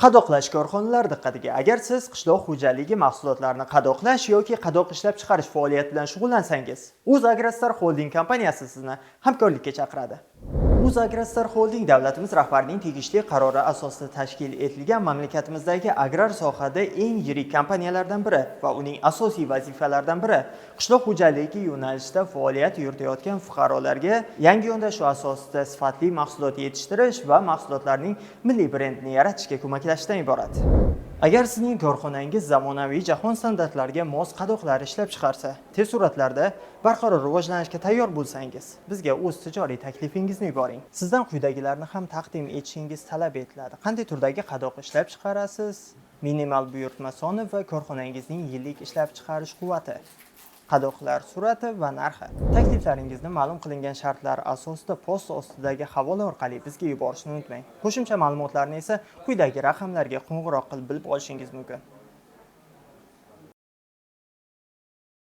Qadoqlash korxonalari diqqatiga! Agar siz qishloq xo'jaligi mahsulotlarini qadoqlash yoki qadoq ishlab chiqarish faoliyati bilan shug'ullansangiz, Uz Agrostar Holding kompaniyasi sizni hamkorlikka chaqiradi. Uz Agrostar Holding davlatimiz rahbarining tegishli qarori asosida tashkil etilgan mamlakatimizdagi agrar sohada eng yirik kompaniyalardan biri va uning asosiy vazifalaridan biri qishloq xo'jaligi yo'nalishida faoliyat yuritayotgan fuqarolarga yangi yondashuv asosida sifatli mahsulot yetishtirish va mahsulotlarning milliy brendini yaratishga ko'maklashishdan iborat. Agar sizning korxonangiz zamonaviy jahon standartlariga mos qadoqlar ishlab chiqarsa, tez sur'atlarda barqaror rivojlanishga tayyor bo'lsangiz, bizga o'z tijoriy taklifingizni yuboring. Sizdan quyidagilarni ham taqdim etishingiz talab etiladi: qanday turdagi qadoq ishlab chiqarasiz, minimal buyurtma soni va korxonangizning yillik ishlab chiqarish quvvati, qadoqlar surati va narxi. Takliflaringizni ma'lum qilingan shartlar asosida post ostidagi havola orqali bizga yuborishni unutmang. Qo'shimcha ma'lumotlarni esa quyidagi raqamlarga qo'ng'iroq qilib bilib olishingiz mumkin.